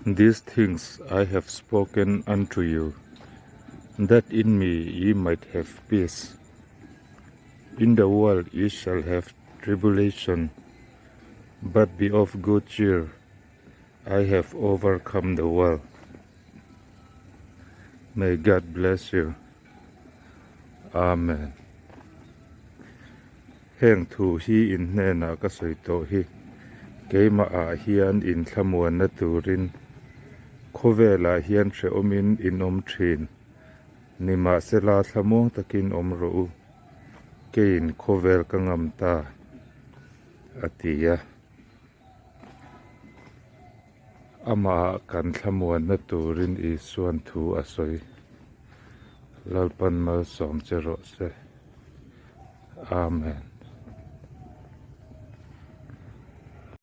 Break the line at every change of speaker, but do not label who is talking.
These things I have spoken unto you, that in me ye might have peace. In the world ye shall have tribulation, but be of good cheer, I have overcome the world. May God bless you. Amen. Heng thu hi in hnenah ka sawi tawh hi, keimah ah hian in thlamuanna turin khawvelah hian hrehawmin in awm thin. Nimahsela thlamuang takin awm rawh u, keiin khawvel ka ngam ta, a ti a. Amah kan thlamuanna turin Isuan thu a sawi. Lalpan malsawm che rawh se. Amen.